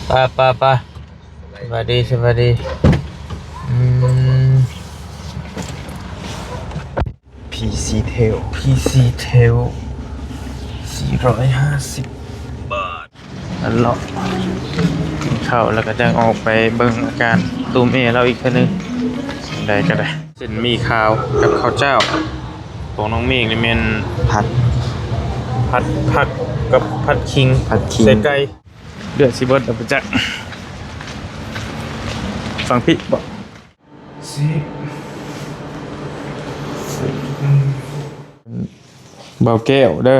ໄປ ໄປ ໄປ ສະບາຍດີ ສະບາຍດີ. ອືມ ພີຊີເທວ ພີຊີເທວ ສີ່ຮ້ອຍຫ້າສິບບາດ. ອັນເລາະກິນເຂົ້າແລ້ວກໍຈັ່ງອອກໄປເບິ່ງອາການຕູ້ເມລາວອີກເທື່ອໜຶ່ງ. ຈັ່ງໃດກໍໄດ້ ເສັ້ນໝີ່ຂາວກັບເຂົ້າຈ້າວ. ຂອງນ້ອງເມກນີ້ແມ່ນຜັດ ຜັດຜັກກັບຜັດຂີງ ຜັດຂີງ ໃສ່ໄກ່. ເລືອດຊິເບິດແລ້ວປະຈັກ. ຝັ່ງພີ້ບໍ? ຊິ ບ່າວແກ້ວເດີ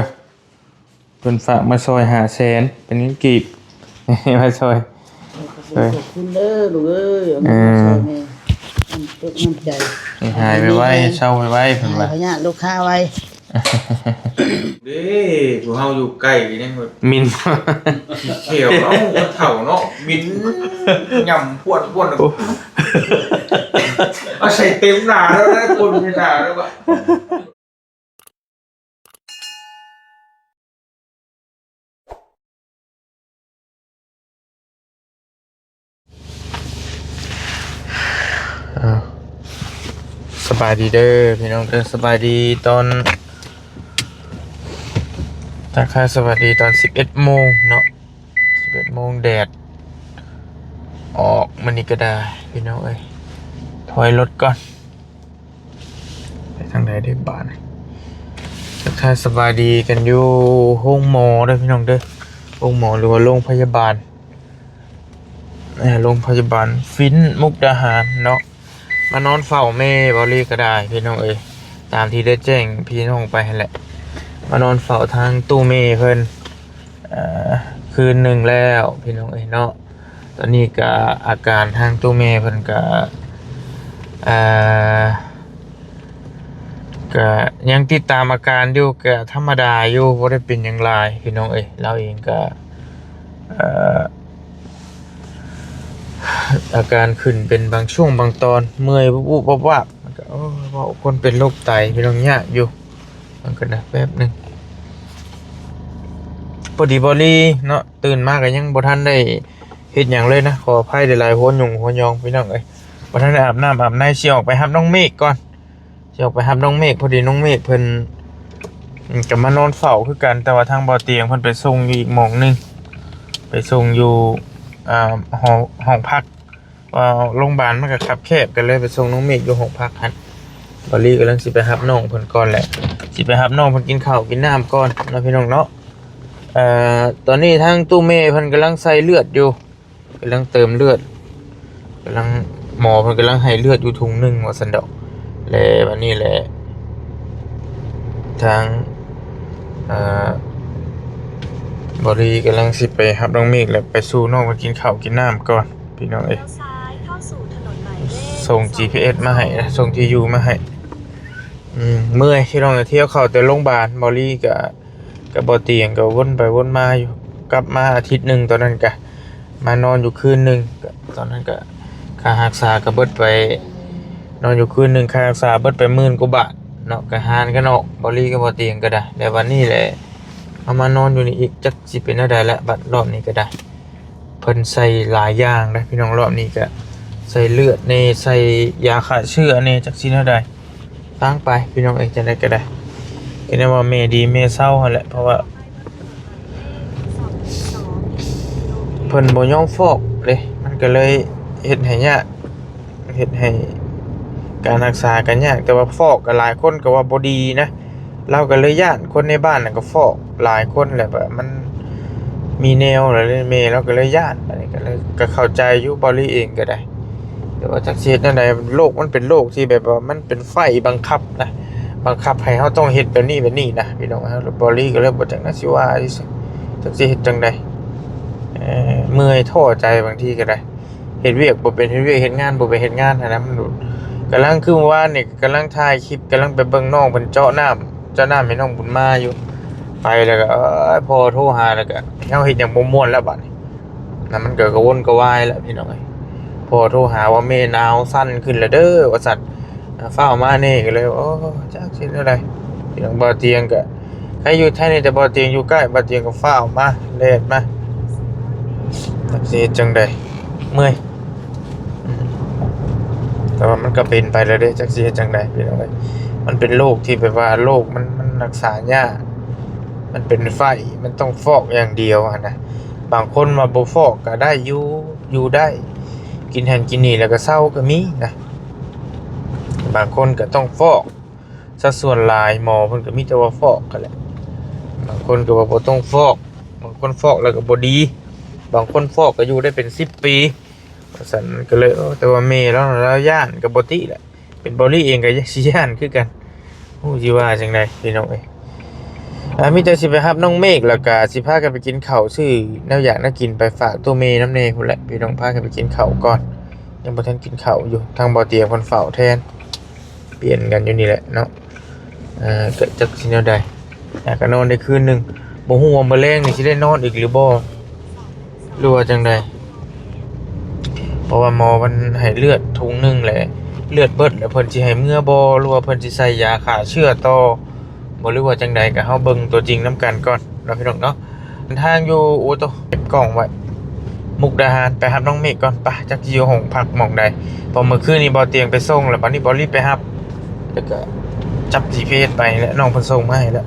ເພິ່ນຝາກມາຊ່ອຍຫ້າແສນ ເປັນເງິນກີບ ມາຊ່ອຍ. ຂອບຄຸນເດີລູກເອີຍ ເອົາເງິນມາຊ່ອຍແມ່ ເອີ ນ້ຳເປັກນ້ຳໃຈ ໃຫ້ຫາຍໄວໆ ເຊົາໄວໆ ເພິ່ນວ່າ ໃຫ້ພະຍາດລູກຄ້າໄວ. ເດ້ ພວກເຮົາຢູ່ໃກ້ກໍຍັງແບບ ມິນ ຂີ້ຂຽວເນາະ ຄົນເຖົ້າເນາະ ມິນ ຫຍ້ຳພວດໆ ໂອ້ ເອົາໃສ່ເຕັມໜ້າແລ້ວ ຄົນມີໜ້າແລ້ວວ່າ. ສະບາຍດີເດີພີ່ນ້ອງເດີ ສະບາຍດີຕອນ ທັກທາຍສະຫວັດດີຕອນສິບເອັດໂມງເນາະ ສິບເອັດໂມງ ແດດອອກມື້ນີ້ກໍໄດ້ພີ່ນ້ອງເອີຍ. ຖອຍລົດກ່ອນ. ໄປທາງໃດເດ້ບາດນີ້? ທັກທາຍສະບາຍດີກັນຢູ່ໂຮງໝໍເດີພີ່ນ້ອງເດີ ໂຮງໝໍ ຫຼືວ່າໂຮງພະຍາບານ ເອີ ໂຮງພະຍາບານຟິນມຸກດາຫານເນາະ. ມານອນເຝົ້າແມ່ເບົາລີກໍໄດ້ພີ່ນ້ອງເອີຍ ຕາມທີ່ໄດ້ແຈ້ງພີ່ນ້ອງໄປຫັ້ນແຫຼະ ມານອນເຝົ້າທາງຕູ້ແມ່ເພິ່ນ ເອີ ຄືນໜຶ່ງແລ້ວພີ່ນ້ອງເອີຍເນາະ. ຕອນນີ້ກະອາການທາງຕູ້ແມ່ເພິ່ນກະ ເອີ ກະຍັງຕິດຕາມອາການຢູ່ ກະທຳມະດາຢູ່ ບໍ່ໄດ້ເປັນຫຍັງຫຼາຍພີ່ນ້ອງເອີຍ. ລາວເອງກະ ເອີ ອາການຂຶ້ນເປັນບາງຊ່ວງບາງຕອນ ເມື່ອຍວຸບໆວັບໆ ມັນກະ ໂອ້ ເວົ້າຄົນເປັນໂລກໄຕພີ່ນ້ອງ ຍາກຢູ່. ເບິ່ງກັນນະ ແປັບໜຶ່ງ ພໍດີເບົາລີເນາະ ຕື່ນມາກໍຍັງບໍ່ທັນໄດ້ເຮັດຫຍັງເລີຍນະ ຂໍອະໄພຫຼາຍໆ ຫົວຫຍຸ້ງຫົວຫຍອງພີ່ນ້ອງເອີຍ. ບໍ່ທັນໄດ້ອາບນ້ຳອາບໃນ ຊິອອກໄປຮັບນ້ອງເມກກ່ອນ ຊິອອກໄປຮັບນ້ອງເມກ. ພໍດີນ້ອງເມກເພິ່ນ ອືມ ກໍມານອນເຝົ້າຄືກັນ ແຕ່ວ່າທາງບໍ່ຕຽງເພິ່ນໄປສົ່ງຢູ່ອີກໝ່ອງໜຶ່ງ ໄປສົ່ງຢູ່ ອ່າ ຫໍ ຫ້ອງພັກ ວ່າໂຮງບານມັນກໍຄັບແຄບ ກໍເລີຍໄປສົ່ງນ້ອງເມກຢູ່ຫ້ອງພັກຫັ້ນ. ເບົາລີກຳລັງຊິໄປຮັບນ້ອງເພິ່ນກ່ອນແຫຼະ ຊິໄປຮັບນ້ອງເພິ່ນກິນເຂົ້າກິນນ້ຳກ່ອນເນາະ ພີ່ນ້ອງເນາະ. ເອີ ຕອນນີ້ທາງຕູ້ແມ່ເພິ່ນກຳລັງໃສ່ເລືອດຢູ່ ກຳລັງເຕີມເລືອດ ກຳລັງ ໝໍເພິ່ນກຳລັງໃຫ້ເລືອດຢູ່ຖົງໜຶ່ງວ່າຊັ້ນດອກ. ແລະ ບັດນີ້ແຫຼະ ທາງ ເອີ ເບົາລີກຳລັງຊິໄປຮັບນ້ອງເມກ ແລະ ໄປສູ່ນ້ອງເພິ່ນກິນເຂົ້າກິນນ້ຳກ່ອນ ພີ່ນ້ອງເອີຍ. ສົ່ງຈີພີເອັສມາໃຫ້ ສົ່ງທີ່ຢູ່ມາໃຫ້. ອືມ ເມື່ອຍພີ່ນ້ອງ ທ່ຽວເຂົ້າແຕ່ໂຮງບານ ເບົາລີກະ ກັບບໍ່ຕຽງກໍວົນໄປວົນມາຢູ່ ກັບມາອາທິດໜຶ່ງ ຕອນນັ້ນກະມານອນຢູ່ຄືນໜຶ່ງ ຕອນນັ້ນກະຄ່າຮັກສາກໍເບິດໄປ ນອນຢູ່ຄືນໜຶ່ງ ຄ່າຮັກສາເບິດໄປໝື່ນກວ່າບາດເນາະ ກະຫານກັນອອກ ເບົາລີກັບບໍ່ຕຽງກໍໄດ້. ແຕ່ວັນນີ້ແຫຼະ ເຮົາມານອນຢູ່ນີ້ອີກ ຈັກຊິເປັນແນວໃດລະ ບັດຮອບນີ້ກໍໄດ້. ເພິ່ນໃສ່ຫຼາຍຢ່າງເດ້ພີ່ນ້ອງ ຮອບນີ້ກະໃສ່ເລືອດແດ່ ໃສ່ຢາຂ້າເຊື້ອແດ່ ຈັກຊິແນວໃດ. ຟັງໄປພີ່ນ້ອງເອີຍ ຈັ່ງໃດກໍໄດ້ ກໍແນວວ່າແມ່ດີແມ່ເຊົາຫັ້ນແຫຼະ ເພາະວ່າເພິ່ນບໍ່ຍອມຟອກເດ້ ມັນກໍເລີຍເຮັດໃຫ້ຍາກ ເຮັດໃຫ້ການຮັກສາກໍຍາກ. ແຕ່ວ່າຟອກກໍຫຼາຍຄົນກໍວ່າບໍ່ດີນະ ລາວກໍເລີຍຢ້ານ ຄົນໃນບ້ານນະກໍຟອກຫຼາຍຄົນແຫຼະ ແບບມັນມີແນວແລ້ວເລີຍ ແມ່ລາວກໍເລີຍຢ້ານ. ອັນນີ້ກໍເລີຍ ກໍເຂົ້າໃຈຢູ່ ເບົາລີເອງກໍໄດ້ ແຕ່ວ່າຈັກຊິເຮັດແນວໃດ ໂລກມັນເປັນໂລກທີ່ແບບວ່າມັນເປັນໄຟບັງຄັບນະ ບັງຄັບໃຫ້ເຮົາຕ້ອງເຮັດແບບນີ້ແບບນີ້ນະ ພີ່ນ້ອງ. ເຮົາ ເບົາລີກໍເລີຍບໍ່ຈັກນະຊິວ່າ ຈັກຊິເຮັດຈັ່ງໃດ ເອີ ເມື່ອຍທໍ້ໃຈບາງທີກໍໄດ້ ເຮັດວຽກບໍ່ເປັນເຮັດວຽກ ເຮັດງານບໍ່ເປັນເຮັດງານຫັ້ນນະ. ມັນກຳລັງ ຄືມື້ວານນີ້ກຳລັງຖ່າຍຄລິບ ກຳລັງໄປເບິ່ງນ້ອງເພິ່ນເຈາະນ້ຳ ເຈາະນ້ຳໃຫ້ນ້ອງບຸນມາຢູ່ ໄປແລ້ວກໍ ເອີຍ ພໍ່ໂທຫາ ແລ້ວກໍເຮົາເຮັດຫຍັງບໍ່ມ່ວນແລ້ວບາດນີ້ນະ. ມັນກໍກະວົນກະວາຍແລ້ວພີ່ນ້ອງເອີຍ ພໍ່ໂທຫາວ່າແມ່ໜາວສັ່ນຂຶ້ນແລ້ວເດີວ່າຊັ້ນ ຟ້າວມາແດ່ ກໍເລີຍ ໂອ້ ຈັກຊິແນວໃດ. ພີ່ນ້ອງ ບ່າວຕຽງກໍໃຄ່ຢູ່ໄທນີ້ ແຕ່ບ່າວຕຽງຢູ່ໃກ້ ບ່າວຕຽງກໍຟ້າວມາ ແລ່ນມາ ຈັກຊິເຮັດຈັ່ງໃດ ເມື່ອຍ. ອືມ ແຕ່ວ່າມັນກໍເປັນໄປແລ້ວເດ້ ຈັກຊິເຮັດຈັ່ງໃດພີ່ນ້ອງເອີຍ. ມັນເປັນໂລກທີ່ແບບວ່າໂລກມັນ ມັນຮັກສາຍາກ ມັນເປັນໄຂ້ ມັນຕ້ອງຟອກຢ່າງດຽວຫັ້ນນະ. ບາງຄົນວ່າບໍ່ຟອກກໍໄດ້ຢູ່ ຢູ່ໄດ້ ກິນຫັ້ນກິນນີ້ແລ້ວກໍເຊົາກໍມີນະ. ບາງຄົນກໍຕ້ອງຟອກ ສັດສ່ວນຫຼາຍໝໍເພິ່ນກໍມີແຕ່ວ່າຟອກຫັ້ນແຫຼະ. ບາງຄົນກໍວ່າບໍ່ຕ້ອງຟອກ ບາງຄົນຟອກແລ້ວກໍບໍ່ດີ ບາງຄົນຟອກກໍຢູ່ໄດ້ເປັນສິບປີ ວ່າຊັ້ນ. ກໍເລີຍ ເອີ ແຕ່ວ່າແມ່ລາວນະ ລາວຢ້ານກໍບໍ່ຕິແຫຼະ. ເປັນເບົາຫຼີເອງກໍຢ້ານ ຊິຢ້ານຄືກັນ. ຮູ້ຊິວ່າຈັ່ງໃດພີ່ນ້ອງເອີຍ. ອ່າ ມີແຕ່ຊິໄປຮັບນ້ອງເມກ ແລ້ວກໍຊິພາກັນໄປກິນເຂົ້າ ຊື້ແນວຢາກແນວກິນໄປຝາກໂຕແມ່ນຳແດ່ພຸ້ນແຫຼະພີ່ນ້ອງ. ພາກັນໄປກິນເຂົ້າກ່ອນ ຍັງບໍ່ທັນກິນເຂົ້າຢູ່ ທາງບໍ່ຕຽງເພິ່ນເຝົ້າແທນ ປ່ຽນກັນຢູ່ນີ້ແຫຼະເນາະ. ເອີ ກໍຈັກຊິແນວໃດ ແຕ່ກໍນອນໄດ້ຄືນໜຶ່ງ ບໍ່ຮູ້ວ່າມື້ແລງນີ້ຊິໄດ້ນອນອີກຫຼືບໍ່ ຫຼືວ່າຈັ່ງໃດ. ເພາະວ່າໝໍເພິ່ນໃຫ້ເລືອດຖົງໜຶ່ງແຫຼະ ເລືອດເບິດແລ້ວ ເພິ່ນຊິໃຫ້ເມືອບໍ່ ຫຼືວ່າເພິ່ນຊິໃສ່ຢາຂ້າເຊື້ອຕໍ່ບໍ່ ຫຼືວ່າຈັ່ງໃດ ກໍເຮົາເບິ່ງຕົວຈິງນຳກັນກ່ອນເນາະ ພີ່ນ້ອງເນາະ. ເດີນທາງຢູ່ ໂອ້ໂຕ ເກັບກ້ອງໄວ້ ມຸກດາຫານ ໄປຮັບນ້ອງເມກກ່ອນ. ປະ ຈັກຊິຢູ່ຫ້ອງພັກໝ່ອງໃດ ເພາະມື້ຄືນນີ້ບໍ່ຕຽງໄປສົ່ງ ແລ້ວບັດນີ້ບໍ່ລີບໄປຮັບ ແລ້ວກໍຈັບຈີພີເອສໄປແລ້ວ ນ້ອງເພິ່ນສົ່ງມາໃຫ້ແລ້ວ.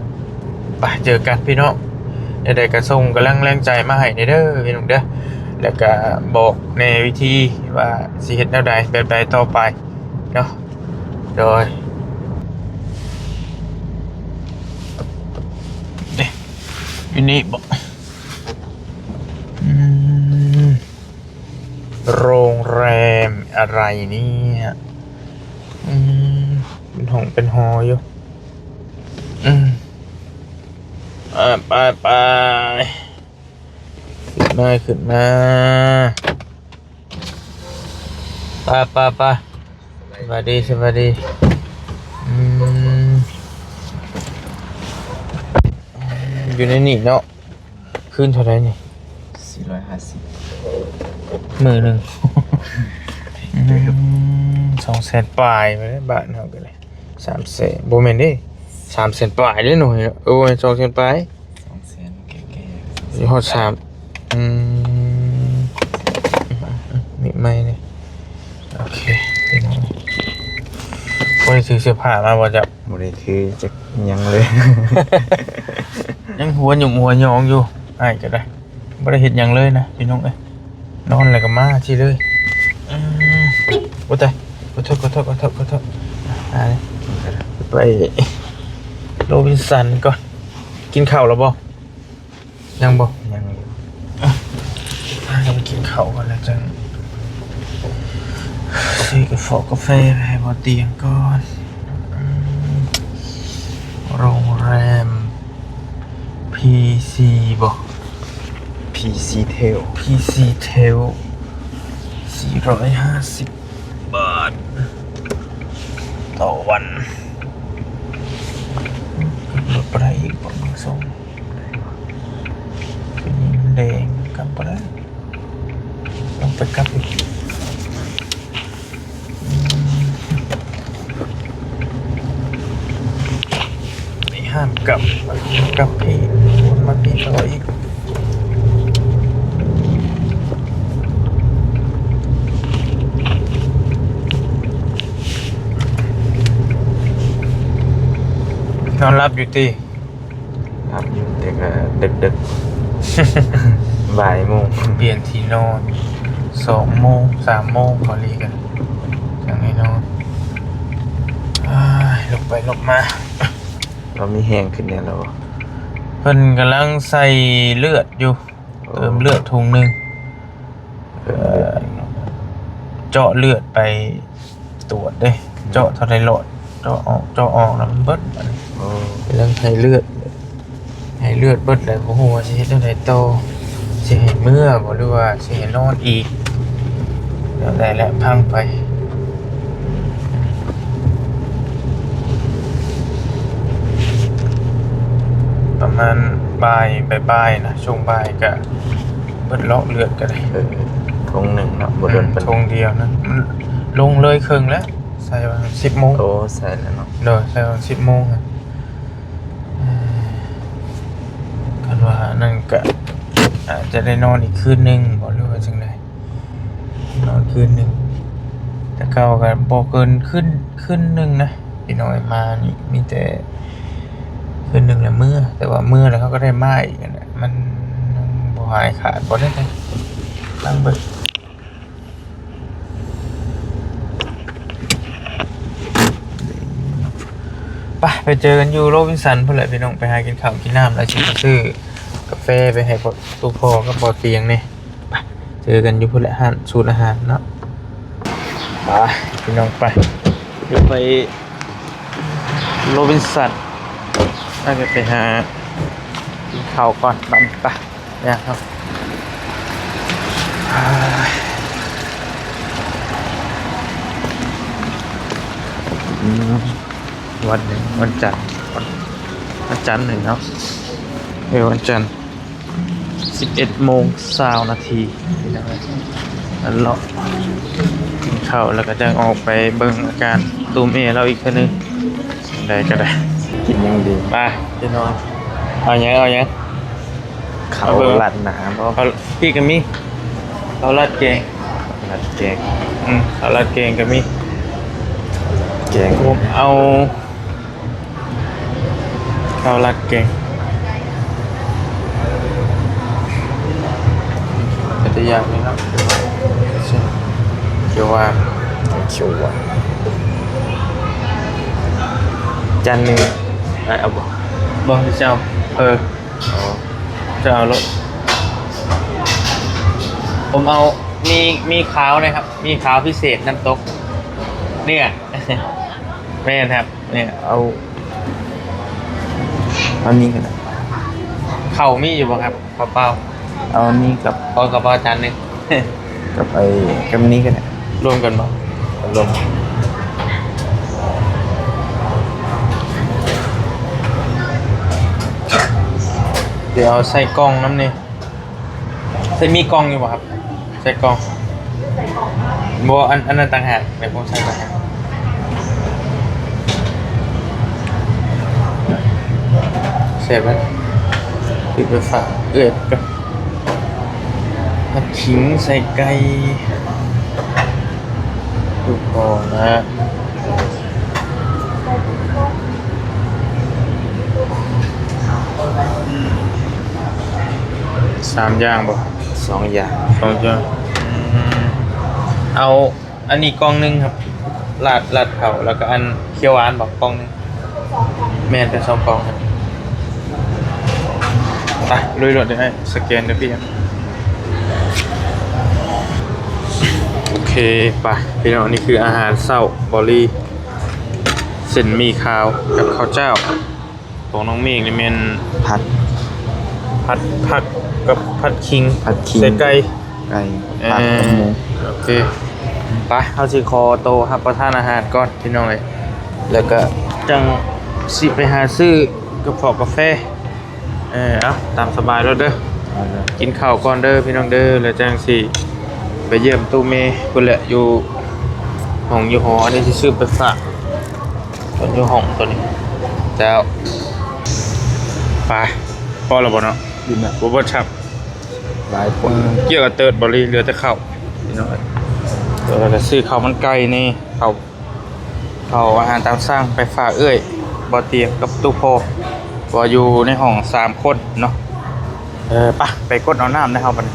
ໄປ ເຈີກັນພີ່ນ້ອງ. ແນວໃດກໍສົ່ງກຳລັງແຮງໃຈມາໃຫ້ແດ່ເດີພີ່ນ້ອງເດີ ແລ້ວກໍບອກແດ່ວິທີວ່າຊິເຮັດແນວໃດແບບໃດຕໍ່ໄປເນາະ. ໂດຍ ເດ້ ຢູ່ນີ້ບໍ? ອືມ ໂຮງແຮມອະໄລນີ້ ອືມ ເປັນຫ້ອງເປັນຫໍຢູ່. ອືມ ໄປ ໄປ ໄປ ຂຶ້ນມາ ຂຶ້ນມາ. ໄປ ໄປ ໄປ ສະບາຍດີ ສະບາຍດີ. ອືມ ຢູ່ໃນນີ້ເນາະ. ຄືນເທົ່າໃດນີ້? ສີ່ຮ້ອຍຫ້າສິບ ມື້ໜຶ່ງ. ອືມ ສອງແສນປາຍໄປແລ້ວ ບ້ານເຮົາກໍໄດ້ ສາມແສນ ບໍ່ແມ່ນເດ້ ສາມແສນປາຍເດ້ໜ່ອຍ. ເອີ ບໍ່ແມ່ນ ສອງແສນປາຍ ສອງແສນແກ່ໆ ຢູ່ຮອດສາມ. ອືມ ນີ້ໃໝ່ນີ້. ໂອເຄ ພີ່ນ້ອງ ບໍ່ໄດ້ຖືເສື້ອຜ້າມາບໍ່ເຈົ້າ? ບໍ່ໄດ້ຖືຈັກຫຍັງເລີຍ ຍັງຫົວຫຍຸ້ງຫົວຫຍອງຢູ່. ອ້າຍກໍໄດ້ ບໍ່ໄດ້ເຮັດຫຍັງເລີຍນະ ພີ່ນ້ອງເອີຍ. ນອນແລ້ວກໍມາຊີ້ເລີຍ. ອືມ ໂອ້ຕາຍ ຂໍໂທດ ຂໍໂທດ ຂໍໂທດ ຂໍໂທດ. ອ່າ ໄປໂຣບິນສັນກ່ອນ. ກິນເຂົ້າແລ້ວບໍ່? ຍັງບໍ່? ຍັງຢູ່. ພາກັນໄປກິນເຂົ້າກ່ອນ ແລ້ວຈັ່ງຊື້ກາເຟ ກາເຟໄປໃຫ້ບໍ່ຕຽງກ່ອນ. ອືມ ໂຮງແຮມ ພີຊີ ບໍ? ພີຊີ ເທວ ພີຊີ ເທວ ສີ່ຮ້ອຍຫ້າສິບບາດຕໍ່ວັນ. ຂຶ້ນລົດບໍ່ໄດ້ອີກບໍ? ເບິ່ງຊົງ ຂຶ້ນນີ້ມັນແດງ ກັບບໍ່ໄດ້. ຕ້ອງໄປກັບອີກ. ໄປຫ້າມກັບ ກັບພີ້ ວນມາພີ້ຕໍ່ອີກ. ນອນຫຼັບຢູ່ຕິ? ຫຼັບຢູ່ ແຕ່ກໍດຶກໆ ບ່າຍໂມງ ປ່ຽນທີ່ນອນ ສອງໂມງ ສາມໂມງພໍດີກັນ ຈັ່ງໄດ້ນອນ. ອ້າຍ ລຸກໄປລຸກມາ ເຮົາມີແຮງຂຶ້ນແດ່ແລ້ວບໍ່? ເພິ່ນກຳລັງໃສ່ເລືອດຢູ່ ໂອ້ ເຕີມເລືອດຖົງໜຶ່ງ ເອີ ເຈາະເລືອດໄປຕວດເດ້ ອືມ ເຈາະເທົ່າໃດຫຼອດ ເຈາະອອກ ເຈາະອອກແລ້ວມັນເບິດ. ໂອ້ ກຳລັງໃຫ້ເລືອດ ໃຫ້ເລືອດເບິດແລ້ວ ບໍ່ຮູ້ວ່າຊິເຮັດແນວໃດຕໍ່ ຊິໃຫ້ເມືອບໍ່ ຫຼືວ່າຊິໃຫ້ນອນອີກ ແນວໃດແຫຼະ ພັງໄປ. ປະມານບ່າຍ ບ່າຍໆ ນະ ຊ່ວງບ່າຍກະເບິດເລາະເລືອດກະໄດ້ ເອີ ຖົງໜຶ່ງເນາະ ບໍ່ດົນປານໃດ ຖົງດຽວນະ ມັນລົງເລີຍເຄິ່ງແລ້ວ ໃສ່ວ່າສິບໂມງ. ໂອ້ ໃສ່ແລ້ວເນາະ ໂດຍ ໃສ່ວ່າສິບໂມງນະ. ເອີ ຄັນວ່ານັ້ນກະອາດຈະໄດ້ນອນອີກຄືນໜຶ່ງບໍ ຫຼືວ່າ ຄືນໜຶ່ງ ແຕ່ເກົ່າກໍບໍ່ເກີນຄືນ ຄືນໜຶ່ງນະພີ່ນ້ອງເອີຍ. ມານີ້ມີແຕ່ຄືນໜຶ່ງແລ້ວເມືອ ແຕ່ວ່າເມືອແລ້ວເຮົາກໍໄດ້ມາອີກຫັ້ນແຫຼະ ມັນຍັງບໍ່ຫາຍຂາດບໍ່ໄດ້ ໄປຟັງເບິ່ງ. ໄປ ໄປເຈີກັນຢູ່ໂຣບິນສັນພຸ້ນແຫຼະພີ່ນ້ອງ ໄປຫາກິນເຂົ້າກິນນ້ຳ ແລ້ວຊິໄປຊື້ກາແຟໄປໃຫ້ພໍ່ ຕູ້ພໍ່ກັບບໍ່ຕຽງແດ່. ໄປ ເຈີກັນຢູ່ພຸ້ນແຫຼະ ຮ້ານສູດອາຫານເນາະ. ໄປພີ່ນ້ອງ ໄປ ດຽວໄປໂຣບິນສັນ ແລ້ວກໍໄປຫາກິນເຂົ້າກ່ອນບັດນີ້ ໄປ. ຍາກເນາະ ອາ ອືມ ວັນໜຶ່ງ ວັນຈັນ ວັນ ວັນຈັນໜຶ່ງເນາະ ເອີ ວັນຈັນ ສິບເອັດໂມງຊາວນາທີ ພີ່ນ້ອງເອີຍ. ອັນເລາະກິນເຂົ້າ ແລ້ວກໍຈັ່ງອອກໄປເບິ່ງອາການຕູ້ແມ່ລາວອີກເທື່ອໜຶ່ງ ຈັ່ງໃດກໍໄດ້ ກິນຫຍັງດີ ມາພີ່ນ້ອງ. ເອົາຫຍັງ ເອົາຫຍັງ? ເຂົ້າລາດໜ້າບໍ່? ເຂົ້າ ພີ້ກໍມີ ເຂົ້າລາດແກງ ລາດແກງ ອືມ ເຂົ້າລາດແກງກໍມີ ແກງ ເອົາ ເຂົ້າລາດແກງ ເປັນຕາຢາກຢູ່ເນາະ ຂຽວຫວານ ຂຽວຫວານ ຈານໜຶ່ງ ໄດ້ເອົາບໍ່? ບໍ່ ຊິເອົາ ເອີ ອໍ ຈະເອົາໂລດ ຜົມເອົາໝີ່ ໝີ່ຂາວນະຄັບ ໝີ່ຂາວພິເສດນ້ຳຕົກເນື້ອ ແມ່ນຄັບ ເນື້ອ ເອົາ ເອົານີ້ກໍໄດ້ ເຂົ້າມີຢູ່ບໍ່ຄັບ? ເຂົ້າເປົ່າ ເອົາອັນນີ້ກັບ ເອົາກັບເອົາຈານໜຶ່ງ ກັບໄອ້ ກັບນີ້ກໍໄດ້ ລວມກັນບໍ່? ລວມ ດຽວເອົາໃສ່ກ່ອງນຳນີ້ ໃສ່ ມີກ່ອງຢູ່ບໍ່ຄັບ? ໃສ່ກ່ອງ ບໍ່ ອັນ ອັນນັ້ນຕ່າງຫາກ ດຽວຜົມໃສ່ຕ່າງຫາກ ແຊບເລີຍ ປິດໄຟຟ້າເອື້ອຍກ່ອນ ຜັດຂິງໃສ່ໄກ່ ດູກ່ອນນະ ສາມຢ່າງບໍ່? ສອງຢ່າງ ສອງຢ່າງ ອືມ ເອົາ ອັນນີ້ກ່ອງໜຶ່ງຄັບ ລາດ ລາດເຂົ້າ ແລ້ວກໍອັນຂຽວຫວານບໍ ກ່ອງໜຶ່ງ ແມ່ນ ເປັນສອງກ່ອງຄັບ ໄປ ລຸຍໂລດ ດຽວໃຫ້ສະແກນເດີພີ່. ໂອເຄ ໄປພີ່ນ້ອງ ນີ້ຄືອາຫານເຊົ້າ ບໍລີ ເສັ້ນໝີ່ຂາວກັບເຂົ້າຈ້າວ. ຂອງນ້ອງເມກນີ້ແມ່ນຜັດ ຜັດຜັກກັບຜັດຂິງ ຜັດຂິງ ໃສ່ໄກ່ ໄກ່ ເອີ ຜັກກັບໝູ ໂອເຄ ໄປ ເຮົາຊິຂໍໂຕຮັບປະທານອາຫານກ່ອນພີ່ນ້ອງເອີຍ ແລ້ວກໍຈັ່ງຊິໄປຫາຊື້ກັບເຂົ້າກາແຟ ເອີ ເອົາ ຕາມສະບາຍໂລດເດີ ເອົາເດີ ກິນເຂົ້າກ່ອນເດີພີ່ນ້ອງເດີ ແລ້ວຈັ່ງຊິໄປຢ້ຽມຕູ້ແມ່ພຸ້ນແຫຼະ ຢູ່ຫ້ອງຢູ່ຫໍ ອັນນີ້ຊິຊື້ໄປຝາກ ເພິ່ນຢູ່ຫ້ອງຕົວນີ້ ເຈົ້າ ໄປ ພໍແລ້ວບໍ່ເນາະ? ກິນແລ້ວ ບໍ່ ບໍ່ຊັບ ຫຼາຍຄົນ ເອີ ກ້ຽວກະເຕີດບໍ່ລີ ເຫຼືອແຕ່ເຂົ້າ ພີ່ນ້ອງເອີຍ ແລ້ວກໍຊື້ເຂົ້າມັນໄກ່ແດ່ ເຂົ້າ ເຂົ້າອາຫານຕາມສັ່ງໄປຝາກເອື້ອຍ ບໍ່ຕຽງກັບຕູ້ພໍ່ ວ່າຢູ່ໃນຫ້ອງສາມຄົນເນາະ ເອີ ໄປ ໄປກົດເອົານ້ຳໃຫ້ເຮົາບັດນີ້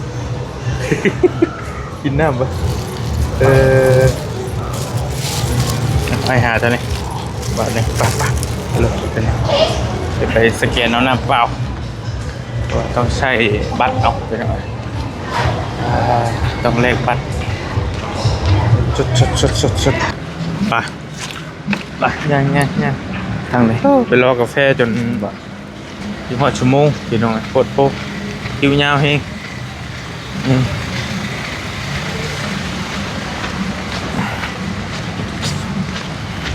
ກິນນ້ຳບໍ່? ເອີ ໄປຫາຕົວນີ້ ບາດນີ້ ໄປ ໄປ ເລີຍຕົວນີ້ ຈະໄປສະແກນເອົານ້ຳເປົ່າ ຕ້ອງໃຊ້ບັດເອົາ ເປັນຫຍັງ ອ່າ ຕ້ອງແລກບັດ ຊຸດໆໆໆ ໄປ ໄປ ຍ່າງໆໆ ທາງໃດ ໄປລໍກາແຟຈົນ ຊິຮອດຊົ່ວໂມງພີ່ນ້ອງ ໂພດໂພ ຄິວຍາວແຮງ ອືມ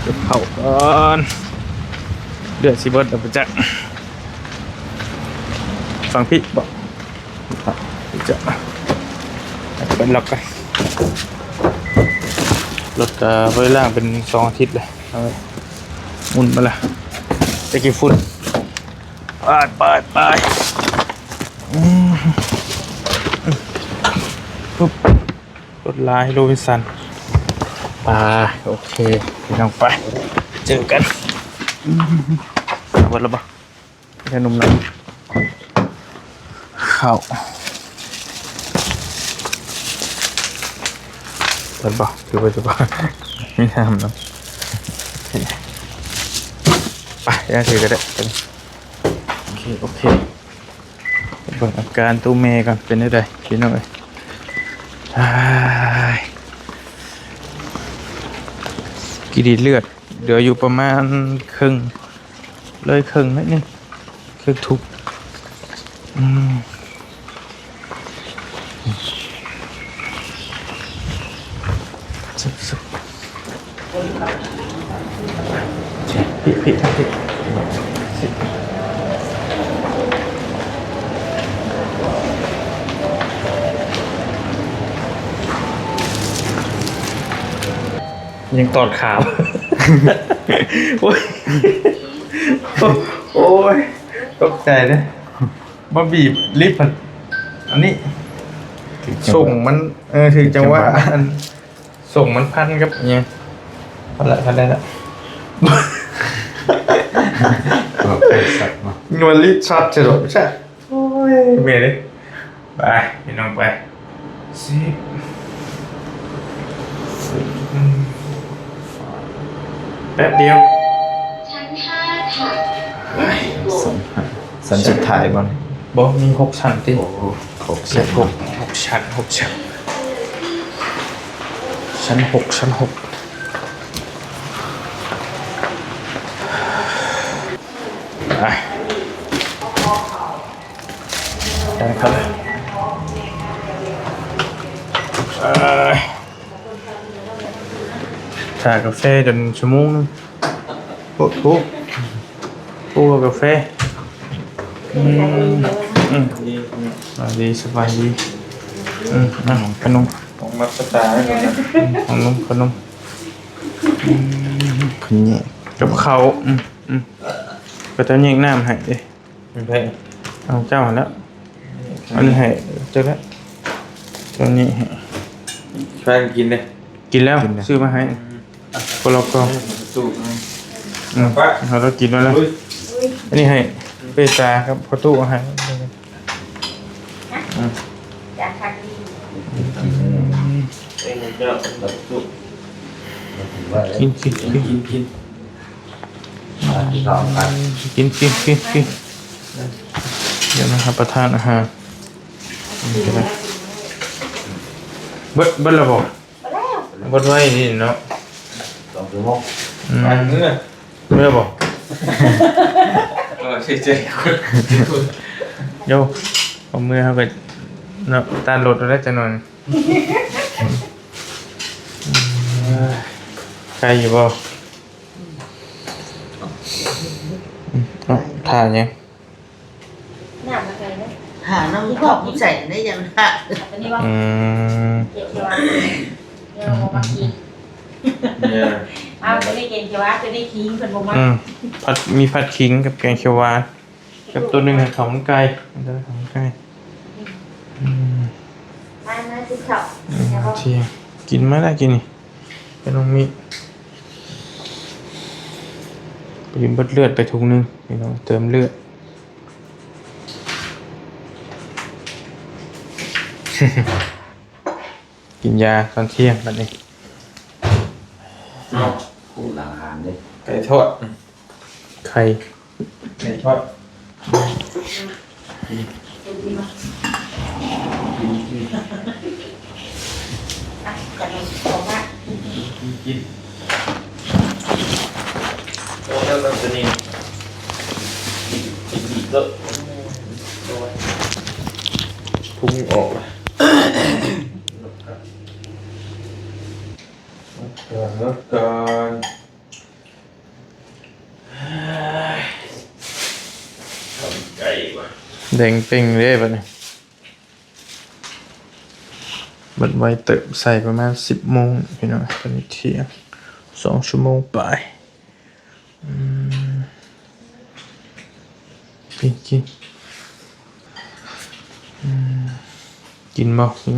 ກັບເຂົ້າກ່ອນ ເລືອດຊິເບິດແລ້ວບໍ່ຈັກ ຝັ່ງພີ້ບໍ ຈະເປີດລັອກກ່ອນ ລົດກໍບໍ່ໄດ້ລ້າງເປັນສອງອາທິດແລ້ວ ເອົາໄວ້ ໝຸ່ນມາລະ ຈະຂີ້ຝຸ່ນ ໄປ ໄປ ໄປ ອືມ ປຶບ ລົດລາຍໂຣບິນສັນ ໄປ. ໂອເຄ ພີ່ນ້ອງ ໄປ ເຈີກັນ. ເອົາເບິດແລ້ວບໍ່? ແຄ່ໜຸ່ມນຳ ເຂົ້າ ເບິດບໍ່? ຄືວ່າຈະບໍ່ ມີນ້ຳນຳ ໄປ ຈັ່ງຊີ້ກໍໄດ້. ໂອເຄ ໂອເຄ ເບິ່ງອາການໂຕແມ່ກ່ອນ ເປັນແນວໃດ ພີ່ນ້ອງເອີຍ. ອ້າຍ ກິເລດເລືອດ ເຫຼືອຢູ່ປະມານເຄິ່ງ ເລີຍເຄິ່ງໜ້ອຍໜຶ່ງ ເຄິ່ງທຸກ. ອືມ ຊຶບ ຊຶບ ພີ້ ພີ້ ພີ້ ຍັງຕອດຂາ. ໂອ້ຍ ໂອ້ຍ ຕົກໃຈເດ້. ມາບີບລິບ ອັນນີ້ ສົ່ງມັນ ເອີ ຖືກຈັງຫວະ ອັນ ສົ່ງມັນພັນກັບຫຍັງ ພັນລະ ພັນໄດ້ລະ ເອີ ໄປສັດເນາະ ມັນລີດຊັດຊະດອກ ໂອ້ຍ ເມເດ້. ໄປ ພີ່ນ້ອງ ໄປ ສິບ ແປັບດຽວ ຊັ້ນຫ້າ ຊັ້ນຫ້າ ຊັ້ນສຸດທ້າຍບໍ່? ບໍ່ ມີຫົກຊັ້ນຕິ. ໂອ້ ຫົກຊັ້ນ ຫົກ ຫົກຊັ້ນ ຫົກຊັ້ນ ຊັ້ນຫົກ ຊັ້ນຫົກ ໄປ. ໄດ້ຄັບ ເອີຍ ຖ້າກາແຟຈົນຊົ່ວໂມງໜຶ່ງ. ໂອ້ໂຫ ໂອ້ ກາແຟ ອືມ ອືມ ສະບາຍດີ ສະບາຍດີ ອືມ ຂະໜົມ ຂອງມັດສະຕາ ຂະໜົມ ຂະໜົມ ອືມ ເພິ່ນແຍກກັບເຂົ້າ ອືມ ອືມ ເຂົາເຈົ້າແຍກນ້ຳໃຫ້ເດ້. ເປັນໃຜ? ເອົາເຈົ້າຫັ້ນແຫຼະ ອັນນີ້ໃຫ້ເຈົ້າແຫຼະ ຕົວນີ້ໃຫ້ ພາກັນກິນເດ້. ກິນແລ້ວ ຊື້ມາໃຫ້ ອືມ ຄົນລະກ່ອງ ອືມ ເຮົາຕ້ອງກິນແລ້ວລະ. ອັນນີ້ໃຫ້ເປຕາກັບພໍ່ຕູ້ເອົາໃຫ້ ອືມ ກິນ ກິນ ກິນ ກິນ ກິນ. ກິນ ກິນ ກິນ ກິນ ດຽວມາຮັບປະທານອາຫານ ເບິດ ເບິດແລ້ວບໍ່? ເບິດໄວນີ້ເນາະ ສອງຊົ່ວໂມງ ອືມ ໄປເມືອ ເມືອບໍ່? ເອີ ເສຍໃຈ ໂຍ ເອົາເມືອເຮົາກໍເນາະ ຕັດລົດເອົາໄດ້ຈັກໜ່ອຍ ໄກຢູ່ບໍ່? ອືມ ຖ້າຫຍັງ? ນ້ຳລະໄກເດ້ ຖ້ານ້ຳເຂົ້າໃສ່ໄດ້ຍັງຖ້າ ອັນນີ້ບໍ່? ອືມ ເກັບເຂຽວຫວານ ເອີ ບໍ່ມັກກິນ ເອີ ເອົາ ຕົວນີ້ແກງຂຽວຫວານ ຕົວນີ້ຂີງ ເພິ່ນບໍ່ມັກ ອືມ ຜັດ ມີຜັດຂີງກັບແກງຂຽວຫວານ ກັບຕົວໜຶ່ງຫັ້ນເຂົ້າມັນໄກ່ ເຂົ້າມັນໄກ່ ອືມ ມາ ມາກິນເຂົ້າ ອືມ ກິນມາແລ້ວກິນນີ້ ເປັນນ້ອງມິ ໄປເບິດເລືອດໄປຖົງໜຶ່ງ ພີ່ນ້ອງ ເຕີມເລືອດ ກິນຢາຕອນທ່ຽງບັດນີ້ ເອົາ ຫາງອາຫານເດ້ ໄກ່ທອດ ໄຂ່ ໄກ່ທອດ ກິນ ກິນ ກິນ ກິນ ກິນ ກິນ ໂອ້ ແລ້ວກໍຕົວນີ້ ກິນອີກເດີ ພຸງອອກລະ ເມື່ອກ່ອນ ເມື່ອກ່ອນ. ເອີຍ ເຂົ້າໄກ່ວະ ແດງເປ່ງເດ້ບັດນີ້ ເບິດໄວເຕີບ ໃສ່ປະມານສິບໂມງພີ່ນ້ອງ ຕອນນີ້ທ່ຽງ ສອງຊົ່ວໂມງປາຍ ອືມ ກິນ ກິນ ອືມ ກິນບໍ່? ກິນ.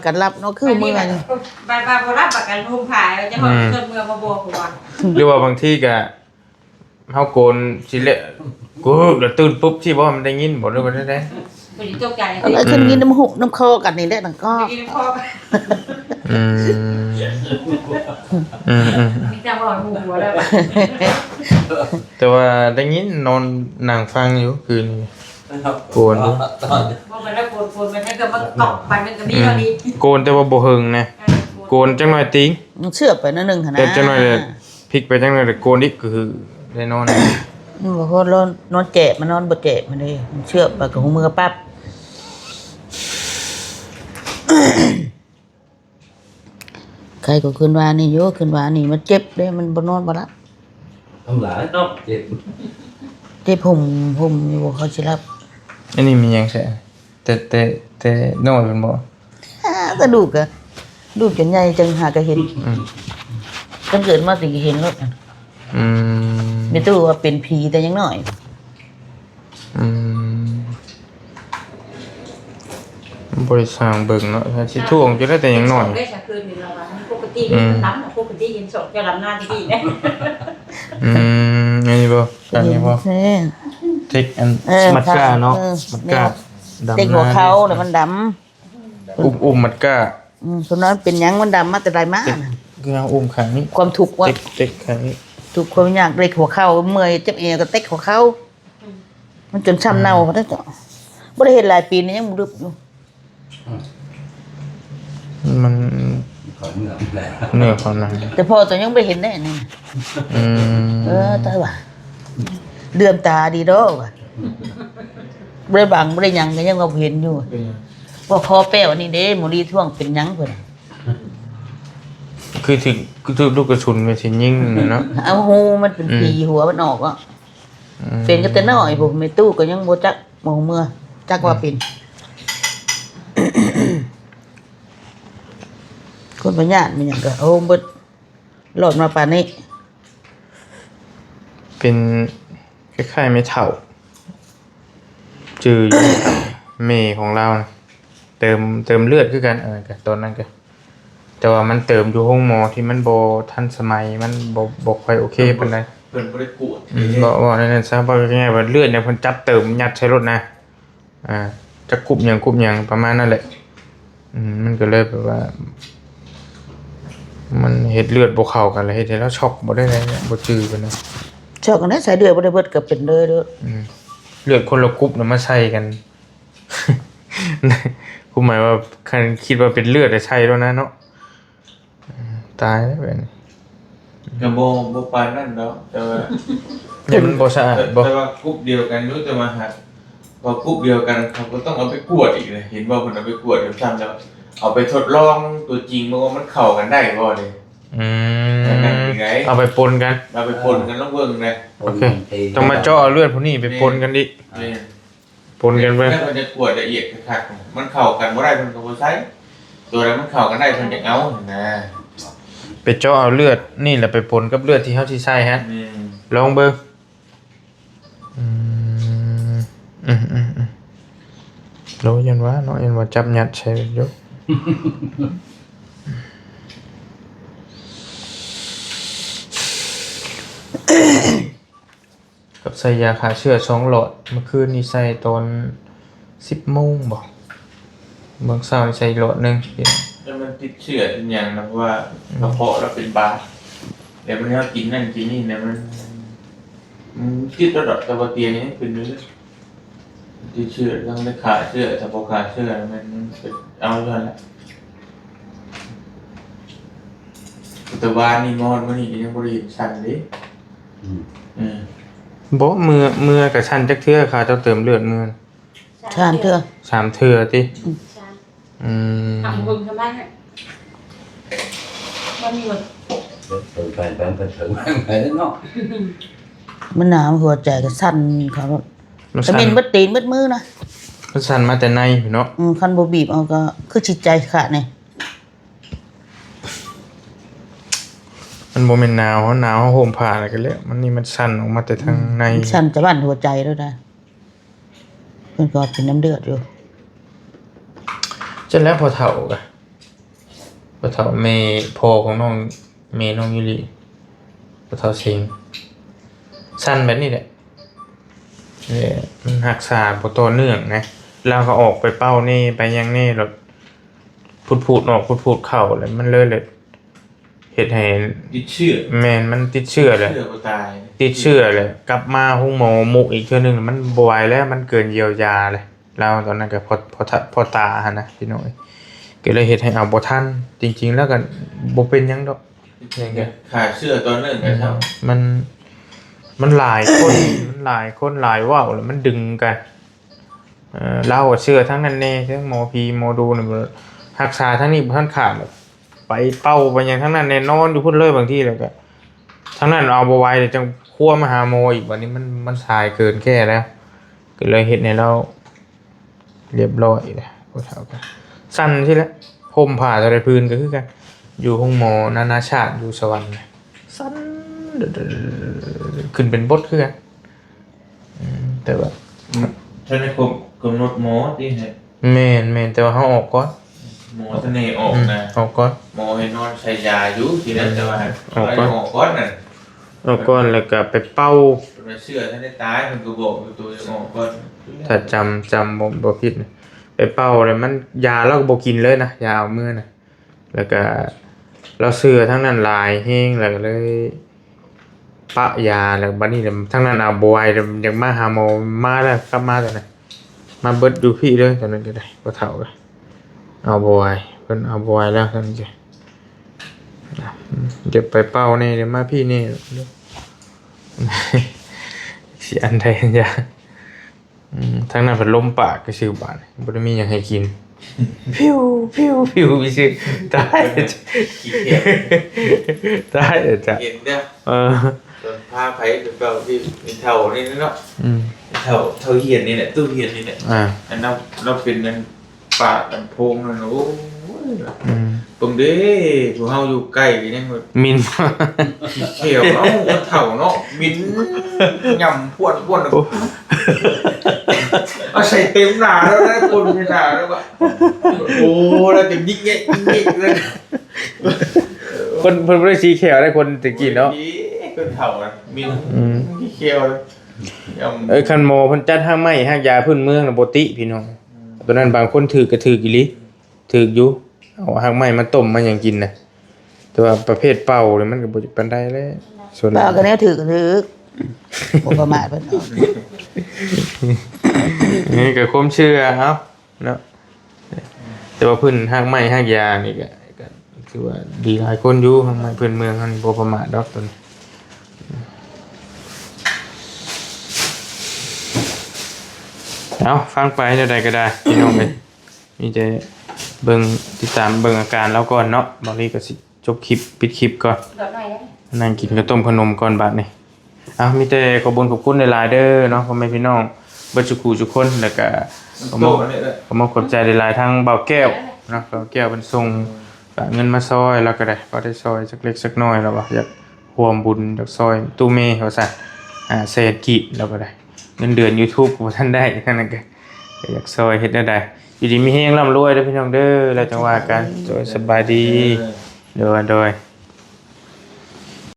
ກັນຫຼັບເນາະ ຄືເມື່ອຍ ບາດ ບາດບໍ່ຫຼັບ ບາດກັນໂຮມຜ້າ ເຈົ້າຂອງ ອືມ ເພິ່ນເມືອມາບອກວ່າ ຫຼືວ່າບາງທີກະ ເຮົາໂກນຊິແລະ ກູກແລ້ວຕື່ນປຸບຊິບໍ່ ມັນໄດ້ຍິນບໍ່ ຫຼືວ່າແນວໃດ? ບໍ່ໄດ້ຕົກໃຈ ເອີ ຄືໄດ້ຍິນນຳຫູນຳຄໍກັນນີ້ແຫຼະ ນຳກໍ ໄດ້ຍິນນຳຄໍກັນ ອືມ ອືມໆ ມີແຕ່ເວົ້າໃນຫົວແລ້ວ ແຕ່ວ່າໄດ້ຍິນນອນນັ່ງຟັງຢູ່ຄືນນີ້ ໂກນຢູ່ ບໍ່ແມ່ນວ່າໂກນ ໂກນມັນໃຫ້ກໍມາຕອບບາດໜຶ່ງກໍມີເທົ່ານີ້ ອືມ ໂກນແຕ່ວ່າບໍ່ເຫິງນະ ເອີ ໂກນ ໂກນຈັກໜ້ອຍຕິງ ມັນເຊື່ອໄປໜ້ອຍໜຶ່ງຫັ້ນນະ ແຕ່ຈັກໜ້ອຍແລ້ວ ພິກໄປທາງໃດ ແລ້ວໂກນອີກ ກໍຄືໄດ້ນອນ ອືມ ບໍ່ພໍນອນ ນອນແຈບ ມານອນບໍ່ແຈບຫັ້ນເດ້ ມັນເຊື່ອໄປກໍຮູ້ມືປັບ ໄຂ້ກໍຄືນວານນີ້ຢູ່ ຄືນວານນີ້ມັນເຈັບເດ້ ມັນບໍ່ນອນບໍ່ຫຼັບ ທຳຫຼາຍເນາະ ເຈັບ ເຈັບຫົ່ມ ຫົ່ມຢູ່ ເຂົາຊິຫຼັບ ອັນນີ້ມີຫຍັງແທ້? ແຕ່ ແຕ່ ແຕ່ນ້ອຍເພິ່ນບໍ່? ຫາ ແຕ່ລູກກະ ລູກຈົນໃຫຍ່ຈັ່ງຫາກະເຫັນ ອືມ ຄັນເກີດມາຕິກະເຫັນໂລດ ອືມ ແມ່ຕູ້ວ່າເປັນຜີແຕ່ຍັງນ້ອຍ ອືມ ບໍ່ໄດ້ຊ່າງເບິ່ງເນາະ ຊິທວງຢູ່ໄດ້ແຕ່ຍັງນ້ອຍ ໄດ້ຊະຄືນນີ້ລະວ່າ ປົກກະຕິ ອືມ ມັນດຳ ປົກກະຕິເຫັນສອງເຈົ້າດຳໜ້າດີໆ ອືມ ອັນນີ້ບໍ່ ອັນນີ້ບໍ່ ເຫັນແທ້ ເທັກອັນ ເອີ ມັດກ້າເນາະ ເອີ ມັດກ້າ ດຳ ເຕັກຫົວເຂົ່າແລ້ວມັນດຳ ອຸ້ມ ອຸ້ມມັດກ້າ ອືມ ສ່ວນນັ້ນເປັນຫຍັງ ມັນດຳມາແຕ່ໃດມາ ເຕັກ ຄືເຮົາອຸ້ມຂ້າງນີ້ ຄວາມທຸກວ່າ ເຕັກ ເຕັກຂ້າງນີ້ ທຸກຄວາມຍາກ ເຕັກຫົວເຂົ່າ ເມື່ອຍເຈັບແອວກໍເຕັກຫົວເຂົ່າ ມັນຈົນຊ້ຳເນົ່າ ອືມ ເດ້ເຈົ້າ ບໍ່ໄດ້ເຮັດຫຼາຍປີນີ້ຍັງບໍ່ລຶບຢູ່ ມັນ ເໜື່ອເຂົາໜັງ ແຕ່ພໍ່ຕົວຍັງບໍ່ເຫັນໄດ້ນີ້ ອືມ ເອີ ຕາຍວ່າ ເຫຼື່ອມຕາດີດອກວ່າ ບໍ່ໄດ້ບັງ ບໍ່ໄດ້ຫຍັງ ກໍຍັງວ່າເຫັນຢູ່ ເປັນຫຍັງ? ບໍ່ພໍແປ້ວອັນນີ້ເດ້ ໝໍລີທ້ວງເປັນຫຍັງເພິ່ນ ຄືຖືກ ຄືຖືກລູກກະສຸນແມ່ນຊິຍິງນີ້ເນາະ ເອົາຮູມັນເປັນ ອືມ ຜີຫົວມັນອອກເນາະ ອືມ ເປັນກໍແຕ່ນ້ອຍພຸ້ນ ແມ່ຕູ້ກໍຍັງບໍ່ຈັກ ບໍ່ຮູ້ເມືອ ຈັກວ່າເປັນ ອືມ ຄົນພະຍາດມີຫຍັງກໍໂຮມເບິດ ລອດມາປານນີ້ ເປັນຄ້າຍໆແມ່ເຖົ້າ ຈື່ຢູ່ ແມ່ຂອງລາວນະ ເຕີມ ເຕີມເລືອດຄືກັນ ອັນນັ້ນກະ ຕອນນັ້ນກະ ແຕ່ວ່າມັນເຕີມຢູ່ໂຮງໝໍທີ່ມັນບໍ່ທັນສະໄໝ ມັນບໍ່ ບໍ່ຄ່ອຍໂອເຄປານໃດ ເພິ່ນບໍ່ໄດ້ກວດ ອືມ ເດ້ ເວົ້າ ເວົ້າແນວນັ້ນຊະ ເວົ້າງ່າຍໆວ່າເລືອດຫຍັງເພິ່ນຈັບເຕີມຍັດໃສ່ໂລດນະ ອ່າ ຈັກກຸບຫຍັງກຸບຫຍັງປະມານນັ້ນແຫຼະ ອືມ ມັນກໍເລີຍແບບວ່າ ມັນເຮັດເລືອດບໍ່ເຂົ້າກັນ ແລ້ວເຮັດໃຫ້ລາວຊັອກ ບໍ່ໄດ້ ບໍ່ຈື່ກັນນະ ຊັອກກັນໄດ້ ໃສ່ເລືອດບໍ່ໄດ້ເບິດກໍເປັນເລີຍເດີ ອືມ ເລືອດຄົນລະກຸບນະມາໃສ່ກັນ ຄວາມໝາຍວ່າ ຄັນຄິດວ່າເປັນເລືອດໃສ່ໂລດນະເນາະ. ຕາຍແລ້ວແບບນີ້ ກໍບໍ່ ບໍ່ປານນັ້ນດອກ ແຕ່ວ່າ ແຕ່ມັນບໍ່ສະອາດບໍ່ ແຕ່ວ່າກຸ່ມດຽວກັນຢູ່ ແຕ່ວ່າຫາກ ເພາະກຸ່ມດຽວກັນ ເຂົາກໍຕ້ອງເອົາໄປກວດອີກເດ້ ເຫັນບໍ່ ເພິ່ນເອົາໄປກວດຢູ່ຊັ້ນ ແລ້ວເອົາໄປທົດລອງຕົວຈິງເບິ່ງວ່າມັນເຂົ້າກັນໄດ້ບໍ່ເດ້ ອືມ ເອົາໄປປົນກັນ ເອົາໄປປົນກັນລອງເບິ່ງເດ້ ໂອເຄ ຕ້ອງມາເຈາະເອົາເລືອດຜູ້ນີ້ໄປປົນກັນອີກ ແມ່ນ ປົນກັນເບິ່ງ ແລ້ວເພິ່ນຈະກວດລະອຽດຄັກໆ ມັນເຂົ້າກັນບໍ່ໄດ້ເພິ່ນກໍບໍ່ໃສ່ ຕົວໃດມັນເຂົ້າກັນໄດ້ເພິ່ນຈັ່ງເອົາຫັ້ນນະ ໄປເຈາະເອົາເລືອດນີ້ແຫຼະໄປປົນກັບເລືອດທີ່ເຮົາຊິໃສ່ຫັ້ນ ແມ່ນ ລອງເບິ່ງ ອືມ ອືມໆໆ ໂອ້ ຢ້ານວ່າເນາະ ຢ້ານວ່າຈັບຍັດໃສ່ຢູ່ ກັບໃສ່ຢາຂ້າເຊື້ອສອງຫຼອດ ເມື່ອຄືນນີ້ໃສ່ຕອນສິບໂມງບໍ ເມື່ອເຊົ້ານີ້ໃສ່ອີກຫຼອດໜຶ່ງ ແລ້ວມັນຕິດເຊື້ອຕິດຫຍັງນະ ເພາະວ່າ ອືມ ກະເພາະລາວເປັນບາດ ແລ້ວມັນເຮົາກິນນັ້ນກິນນີ້ນະ ມັນ ມັນຕິດລະດອກ ແຕ່ວ່າຕຽງຍັງເປັນຢູ່ ຕິດເຊື້ອ ຕ້ອງໄດ້ຂ້າເຊື້ອ ຖ້າບໍ່ຂ້າເຊື້ອແມ່ນເອົາຢູ່ຫັ້ນແຫຼະ ແຕ່ວ່ານີ້ມາຮອດມື້ນີ້ກໍຍັງບໍ່ໄດ້ເຫັນສັ່ນເດ້ ອືມ ເອີ ບໍ່ ເມື່ອ ເມື່ອກໍສັ່ນຈັກເທື່ອ ຂ້າເຈົ້າເຕີມເລືອດເມື່ອ ສາມເທື່ອ ສາມເທື່ອຕິ ອືມ ອືມ ທຳເບິ່ງທຳໄມ ບໍ່ມີເງິນ ເພິ່ນໄປ ໄປ ເພິ່ນໄປເນາະ ມັນໜາວ ຫົວໃຈກໍສັ່ນເຂົາໂລດ ມັນສັ່ນ ກະເປັນເບິດຕີນເບິດມືນະ ມັນສັ່ນມາແຕ່ໃນພຸ້ນເນາະ ອືມ ຄັນບໍ່ບີບເອົາກໍຄືຊິໃຈຂາດນີ້ ມັນບໍ່ແມ່ນໜາວ ເຮົາໜາວເຮົາຫົ່ມຜ້າແລ້ວກໍແລ້ວ ມັນນີ້ມັນສັ່ນອອກມາແຕ່ທາງໃນ ອືມ ມັນສັ່ນຈະບັ້ນຫົວໃຈໂລດນະ ເພິ່ນກໍເປັນນ້ຳເລືອດຢູ່ ຈັ່ງແລ້ວພໍ່ເຖົ້າກະ ພໍ່ເຖົ້າແມ່ ພໍ່ຂອງນ້ອງ ແມ່ນ້ອງຢູລິ ພໍ່ເຖົ້າເສັງ ສັ່ນແບບນີ້ແຫຼະ ແລະ ມັນຮັກສາບໍ່ຕໍ່ເນື່ອງນະ ລາວກໍອອກໄປເປົ່າແດ່ ໄປຫຍັງແດ່ ແລ້ວພຸດໆອອກ ພຸດໆເຂົ້າ ແລ້ວມັນເລີຍ ເຮັດໃຫ້ຕິດເຊື້ອ ແມ່ນ ມັນຕິດເຊື້ອແຫຼະ ຕິດເຊື້ອແຫຼະ ກັບມາໂຮງໝໍມຸກອີກເທື່ອໜຶ່ງ ມັນບໍ່ໄຫວແລ້ວ ມັນເກີນຢຽວຢາແລ້ວ ລາວຕອນນັ້ນກໍພໍ່ ພໍ່ ພໍ່ຕາຫັ້ນນະ ພີ່ນ້ອງເອີຍ ກໍເລີຍເຮັດໃຫ້ເອົາບໍ່ທັນ ຈິງໆແລ້ວກໍບໍ່ເປັນຫຍັງດອກ ຂ້າເຊື້ອຕອນນັ້ນກໍເທົ່າ ມັນ ມັນຫຼາຍຄົນ ມັນຫຼາຍຄົນຫຼາຍເວົ້າ ແລ້ວມັນດຶງກັນ ເອີ ລາວກໍເຊື່ອທາງນັ້ນແດ່ ເຖິງໝໍຜີໝໍດູນີ້ ຮັກສາທາງນີ້ບໍ່ທັນຂາດ ໄປເປົ່າໄປຫຍັງທາງນັ້ນແດ່ ນອນຢູ່ພຸ້ນເລີຍ ບາງທີແລ້ວກໍ ທາງນັ້ນເອົາບໍ່ໄຫວ ແລ້ວຈັ່ງຄວ້າມາຫາໝໍອີກ ບາດນີ້ມັນ ມັນສາຍເກີນແກ້ແລ້ວ ກໍເລີຍເຮັດໃຫ້ລາວ ລຽບຮ້ອຍແລ້ວ ພໍ່ເຖົ້າກໍສັ່ນຊີ້ແຫຼະ ຫົ່ມຜ້າເທົ່າໃດຜືນກໍຄືກັນ ຢູ່ໂຮງໝໍນານາຊາດຢູ່ສະຫວັນນະ ສັ່ນ ຂຶ້ນເປັນບົດຄືກັນ ອືມ ແຕ່ວ່າ ອືມ ທັນໄດ້ຄົບກຳນົດໝໍຕິໃຫ້ ແມ່ນໆ ແຕ່ວ່າເຮົາອອກກ່ອນ ໝໍທັນໄດ້ອອກນະ ອືມ ອອກກ່ອນ ໝໍໃຫ້ນອນໃສ່ຢາຢູ່ ທີແລກ ອືມ ແຕ່ວ່າ ອອກກ່ອນ ອອກກ່ອນນັ້ນ ອອກກ່ອນແລ້ວກໍໄປເປົ່າ ເພິ່ນວ່າເຊື້ອທັນໄດ້ຕາຍ ເພິ່ນກໍບອກຢູ່ໂຕ ອອກກ່ອນ ຖ້າຈຳ ຈຳບໍ່ ບໍ່ຜິດນະ ໄປເປົ່າແລ້ວມັນ ຢາລາວກໍບໍ່ກິນເລີຍນະ ຢາເອົາເມືອນະ ແລ້ວກະລາວເຊື່ອທາງນັ້ນຫຼາຍແຮງ ແລ້ວກະເລີຍປະຢາ ແລ້ວບັດນີ້ທາງນັ້ນເອົາບໍ່ໄຫວ ຢາກມາຫາໝໍ ມາແລ້ວ ກັບມາຕອນນັ້ນ ມາເບິດຢູ່ພີ້ເລີຍ ຕອນນັ້ນກໍໄດ້ ພໍ່ເຖົ້າກໍເອົາບໍ່ໄຫວ ເພິ່ນເອົາບໍ່ໄຫວແລ້ວ ຕອນນີ້ກໍ ດຽວໄປເປົ່າແດ່ ດຽວມາພີ້ແດ່ ຊິອັນໃດອັນຢາ ອືມ ທາງນັ້ນພັດລົມປາກຊື່ໆ ບາດນີ້ບໍ່ໄດ້ມີຫຍັງໃຫ້ກິນ ພິວ ພິວ ພິວ ໄປຊື່ ຕາຍ ຂີ້ຂຽດ ຕາຍ ເອີ ເຫັນເດີ້ ເອີ ເພິ່ນພາໃຜໄປເຝົ້າທີ່ເຖົ້ານີ້ເນາະ ອືມ ເຖົ້າ ເຖົ້າຮຽນນີ້ແຫຼະ ຕູ້ຮຽນນີ້ແຫຼະ ອ່າ ອັນນັ້ນລາວເປັນອັນ ປາກອັນໂພງນັ້ນ ໂອ້ຍ ອືມ ເບິ່ງເດ້ ພວກເຮົາຢູ່ໃກ້ກໍຍັງແບບ ໝິ່ນ ຂີ້ຂຽວ ເອົ້າ ຄົນເຖົ້າເນາະ ໝິ່ນ ຫຍ້ຳພວນໆ ໂອ້ ເອົາໃສ່ເຕັມໜ້າແລ້ວ ຄົນຢູ່ໜ້າແລ້ວວ່າ ໂອ້ ແລ້ວກໍຍິກແຍກຍິກແຍກເລີຍ ຄົນ ເພິ່ນບໍ່ໄດ້ສີຂຽວໄດ໋ ຄົນແຕ່ກີ້ເນາະ ໂອ້ຍ ຄົນເຖົ້ານະ ໝິ່ນ ອືມ ຂີ້ຂຽວເລີຍ ຫຍ້ຳ ເອີ ຄັນໝໍເພິ່ນຈັດຮາກໄມ້ຮາກຢາພື້ນເມືອງນະ ບໍ່ຕິພີ່ນ້ອງ ອືມ ຕົວນັ້ນບາງຄົນຖືກກໍຖືກອີ່ຫຼີ ຖືກຢູ່ ເອົາຮາກໄມ້ມາຕົ້ມມາຫຍັງກິນນະ ແຕ່ວ່າປະເພດເປົ່ານີ້ມັນກໍບໍ່ປານໃດແຫຼະ ສ່ວນຫຼາຍ ເປົ່າກໍແນວຖືກກໍຖືກ ບໍ່ປະໝາດເພິ່ນເອົາ ນີ້ກໍຄວາມເຊື່ອເຮົາເນາະ ແຕ່ວ່າພື້ນຮາກໄມ້ຮາກຢານີ້ກໍ ກໍຖືວ່າດີຫຼາຍຄົນຢູ່ ຮາກໄມ້ພື້ນເມືອງເຮົານີ້ບໍ່ປະໝາດດອກຕົວນີ້ ເອົາ ຟັງໄປແນວໃດກໍໄດ້ ພີ່ນ້ອງເອີຍ ມີແຕ່ເບິ່ງ ຕິດຕາມເບິ່ງອາການລາວກ່ອນເນາະ ບ່າວລີກໍຊິຈົບຄລິບ ປິດຄລິບກ່ອນ ແບບໜ້ອຍເດ້ ນັ່ງກິນເຂົ້າຕົ້ມເຂົ້າໜົມກ່ອນບາດນີ້ ເອົາ ມີແຕ່ຂອບບຸນຂອບຄຸນຫຼາຍໆເດີເນາະ ພໍ່ແມ່ພີ່ນ້ອງເບິດສູ່ຜູ້ສູ່ຄົນ ແລ້ວກະ ຂອບ ໂຕອັນນີ້ເດີ ຂອບມຸກຂອບໃຈຫຼາຍໆ ທາງບ່າວແກ້ວເນາະ ບ່າວແກ້ວເພິ່ນສົ່ງ ຝາກເງິນມາຊ່ອຍ ລາວກໍໄດ້ ພໍໄດ້ຊ່ອຍຈັກເລັກຈັກນ້ອຍ ລາວວ່າຢາກຮ່ວມບຸນ ຢາກຊ່ອຍຕູ້ເມວ່າຊັ້ນ ຫ້າແສນກີບ ລາວກໍໄດ້ ເງິນເດືອນຢູທູບກໍບໍ່ທັນໄດ້ ນັ້ນກໍ ກໍຢາກຊ່ອຍ ເຮັດແນວໃດ ຢູ່ດີມີແຮງ ລ່ຳລວຍເດີພີ່ນ້ອງເດີ ແລ້ວຈັ່ງວ່າກັນ ໂດຍ ສະບາຍດີ ເອີ ໂດຍ ໂດຍ.